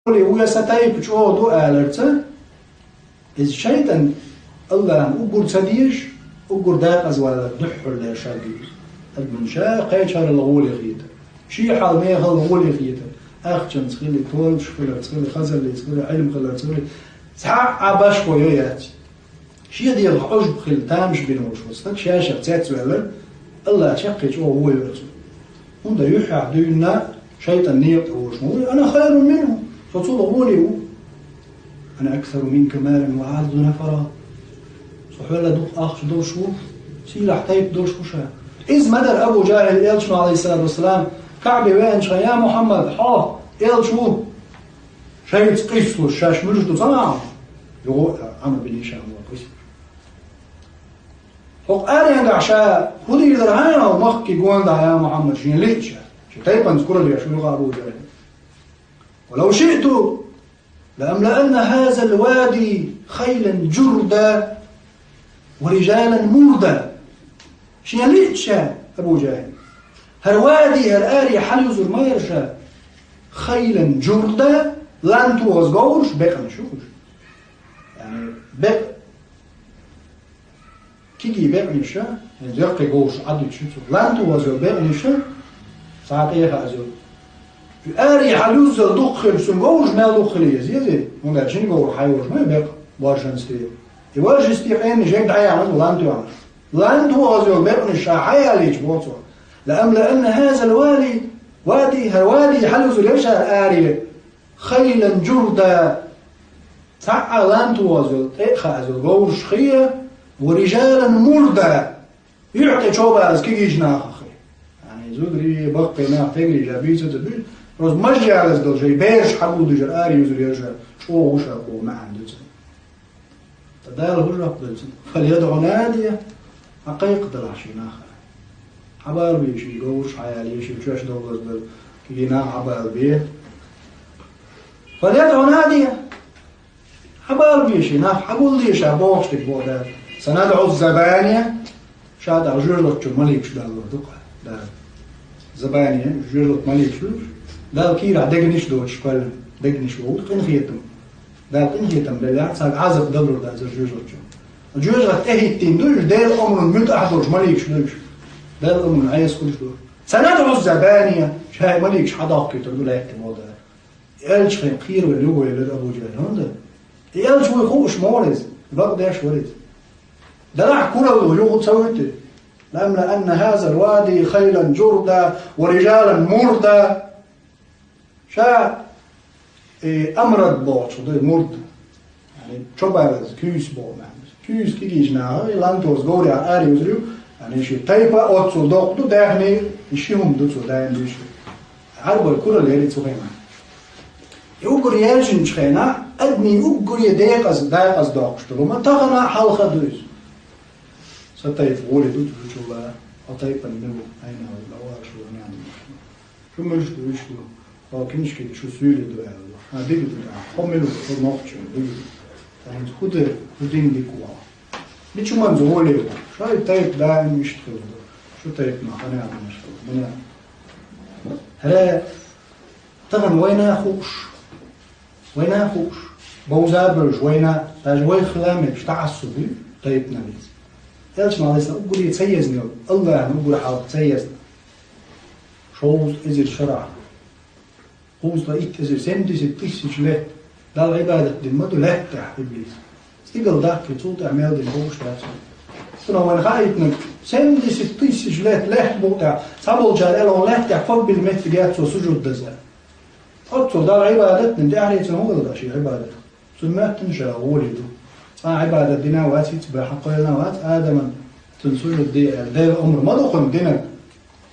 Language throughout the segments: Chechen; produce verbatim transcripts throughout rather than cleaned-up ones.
гӀоле ву я сан тайпа чӀогӀа ду аларца, иза шайтӀан Аллахьан уггар ца дезаш, уггар дакъазвалар дуьххьарлера шаргара. Адамо ша кхечарал гӀоле хетар, ший хьал-мехал гӀоле хетар, ахчанца хили, тойлаш хиларца хили, хазаллица хили, Ӏилма хиларца хили, цхьа а башхо йо яц. Шен дегӀах Ӏужба хилла тамаш бина волуш волу стаг ша-шех цецваьлларг, Аллахь чаккхе чӀогӀа вон йо цунна. ХӀунда юьххьехь дуьйна шайтӀан некъа тӀе волуш ма ву: «Ана хайрун минху, со цул гӀоле ву». «Ана аксару минка малан ва аӀаззу нафара». Со хьоьлла дукха ахча долуш ву, сийлахь тайпа долуш ву ша. Иза ма дара Абу ДжахӀил элчано, Ӏалайхиссалату вассалам, КаӀбе веанчохь: «Я Мухьаммад, хьо элча ву». Шайца къийсалуш, шаьш муьлш ду ца ма Ӏама? Юха а Ӏама бина ша ма къийсалуш. ХӀокху аренгахь ша хӀун дийр дара хьайна хьо махкий гондахь, я Мухьаммад, шен лиъча? Шен тайпанца куралла еш ву юха Абу ДжахӀил. «Ва лав шиъту ла амлаанна хазал вади хайлан журда ва рижалан мурда». Шен лиъча ша, Абу ДжахӀил, хӀара вади, хӀара аре хьалаюзур ма яра ша, хайлан журда, лан тохаза говраш, бекъанаш ю уьш. Яъни, бекъ-, кегий бекъанаш ша, хӀинца яккхий говраш Ӏадуьтуш ю цо. Лан тохаза йолу бекъанаш ша, цхьа а тӀехьа азо. И аре хьалаюззал дукха хилча, цуьнан говраш мел дукха хила еза, езий? ХӀунда аьлча шина говрах хьайолуш ма ю бекъа, боршанца тӀе. И боршанца тӀе къена жег дӀаяьхьна лан тоьхна. Лан тохаза йолу бекъанаш ша хьаялийча, боху цо: «Ла амлаанна хазал вади, вади, хӀара вади хьалаюзур яра ша аре, хайлан журда». Цхьа а лан тохаза йолу, тӀе а хааза йолу говраш хи, ва рижалан мурда. Юьхь тӀе чобалаза кегийчу нахах хи. Яъни, зударий, баккхий нах, тегрий жа бийца ца буьйцу, просто мажжалаза долу шайн бераш хьагулдуьйш аре юзур яра ша, чӀогӀа ву ша боху маьӀна ду цуьнан. Ткъа Дала хӀун жоп делла цунна? «ФальядӀу надия», хьакхайкхадалахь шен нах. Хьабалабе шен говраш, хьаялае шен чоьш довлаза долу кегий нах, хьабалабе. «ФальядӀу надия». Хьабалабе шен нах, хьагулде ша бохуш дерг боху Дала. «СанадӀу забания». Ша тӀаккха жоьжахатин маликаш даллалур ду-кх Дала. Забания, жоьжахатин маликаш ду уьш. Дала кийрахь дегнаш доцуш кхоьллина, дегнаш боху къинхетам. Дала къинхетам беллехь, цаьрга Ӏазап далур дац жоьжахатин. Жоьжахат тӀехӀиттийна ду уьш, Делан омрана муьтӀахь долуш маликаш ду уьш. Делан омрана Ӏеса хуьлуш ду. «СанадӀу забания», ша и маликаш хьадоккхуьйтур ду лаьтта боху Дала. Элча хьайн кхеравелла юхавелира Абу ДжахӀил, хӀунда? И элча вуй хууш ма вара иза, бакъдеш вара иза. Делахь куралла юха ца вуьту: «Ла амлаанна хазал вади хайлан журда ва рижалан мурда». Ша, э, амрад бохучух ду и мурд. Яъни, чобалаза, куьйса боху маьӀна. Куьйса кегийчу наха, и лан тохаза говрехь аре юзур ю, яъни, шен тайпа оццул доккха ду, даьхни, и ши хӀума ду цо даим дийшина. Ӏарбойн куралла яра и цу хенахь. И уггар яьржинчу хенахь, адамийн уггаре декъаза, декъаза доккхуш долу хӀума тахана а хьалха а ду иза. Сан тайпа гӀоле ду цу чула, хьо тайпана мила ву, хьайна хьо лавараш ву, хьайна. Шу муьлш ду, уьш ду, хьо книжкиг шу суьйле ду аьлла ду. Хьан дика ду, хьо мила ву, хьо нохчо, дика ду. Сан хӀинца хӀун дерг, хӀун дин дика ву хьо? Мича хӀуманца гӀоле ву? Шайн тайпа даим иштта хилла ду. Шу тайпа ма хьан яханаш хилла, ма яхана. ХӀара, тахана вайна а хууш, вайна а хууш, бовза а бевзаш вайна, даже вай хила мегаш таӀассуб ю тайпаналлица. Элча ма лайса уггаре ца езна йолу, Аллахьна уггар хьалха ца езна. Шовзткъа эзар шарахь. Кхузткъа итт эзар, семьдесят тысяч лет Далла Ӏибадат дина ма ду лаьтта тӀехь иблис. Стигала даккхий, цул тӀаьхьа мел дина бохуш дац. Цунах вайна хаийтинарг, семьдесят тысяч лет лаьтта букъа тӀехь цхьаболчара аьлла, лаьтта тӀехь ког билла меттиг яц цо сужуд даза. Оццул Далла Ӏибадат дина, тӀаьхьарий цунна хӀун хилла шен Ӏибадат? Цунна моьттина ша гӀоле ду. Цкъа а Ӏибадат дина вац, хӀинца бен хьакхоьллина вац Адаман, цунна сужуд де аьлла, Делан омра ма ду кхунна динарг.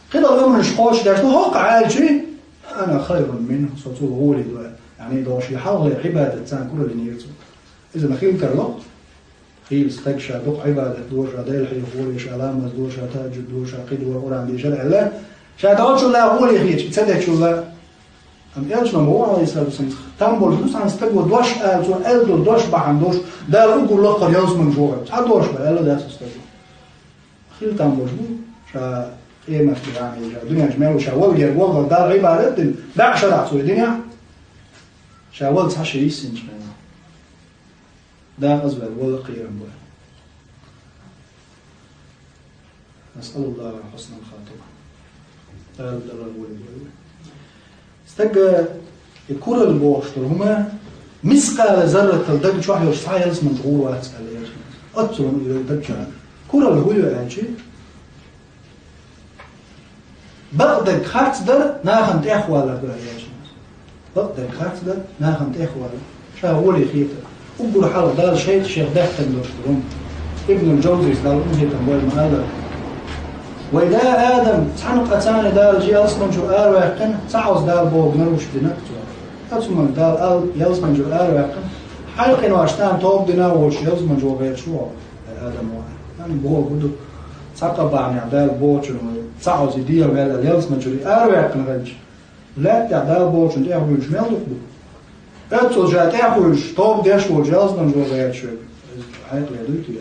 Кхидолу омранаш кхочушдеш ду, хӀокху Ӏаьлчий: «Ана хайрун минху, со цул гӀоле ду», яъни, долу шен хьалхалера Ӏибадат царна кураллинера цо. Иза ма хила тарло. Хийла стаг ша дукха Ӏибадат до, ша Дела хьехор, ша ламаз до, ша тахӀажжуд до, ша кхидӀа, Къуръан дешар аьлла, ша долчул а гӀоле хеташ, и ца дечул а. Амма Элчано ма ву, Ӏалайхиссалату вассалам, там болуш ду цхьана стаго дош ала, цо аьлла долу дош бахьана долуш, Дала уггар лакхара ялсаманаш вохуьйту. Цхьа дош бан аьлла дац цу стаго. Хила там болуш бу, ша къематде, яъни, ша дуьнен чу мел ву, ша валгер валгар Далла Ӏибадат дина, баьӀ шарахь цо и динехь. Ша вала цхьа ши йиссинчу хенахь, дакъаза ваьлла вала кхерам бу. نسأل الله حسن الخاتمة. Дала, Дала вала вала. Стага и куралла бохуш долу хӀума мискъала зарратал даг чохь йолуш цхьа ялсаманчу гӀур вац аьлла эр. Оццул хӀума ю даг чохь. Куралла хӀун ю аьлча, бакъдерг харц дар, нахана тӀехвалар ду аьлла эр. Бакъдерг харц дар, нахана тӀехвалар. Ша гӀоле хетар. Уггар хьалха Дала шайтӀа шех даьхкина долуш ду хӀума. Ибнул Джавзис, Дала къинхетам бойла, ма аллара: «Вай да Адам, цхьана къа царна Дала ялсаманчуьра араваьккхина, цхьа Ӏоз Дала боху гуш дина цо». Оцу хӀуманах Дала ал-, ялсаманчуьра араваьккхина, хьаькъале вац, тахана тоба дина а волуш ялсаманчу вогӀуш ву хьо, хьайн Адам ваха. Хан боху ду, цхьа къа бахьанехь Дала бохучун вай, цхьа Ӏоз и дегӀан мел ялсаманчуьра араваьккхина хилча, лаьттахь Дала бохучун тӀехвуьйлуш мел дукха ду? Оццул ша тӀехвуьйлуш, тоба деш волчу ялсаманчу вогӀуш вай, хьаькъале дуй те?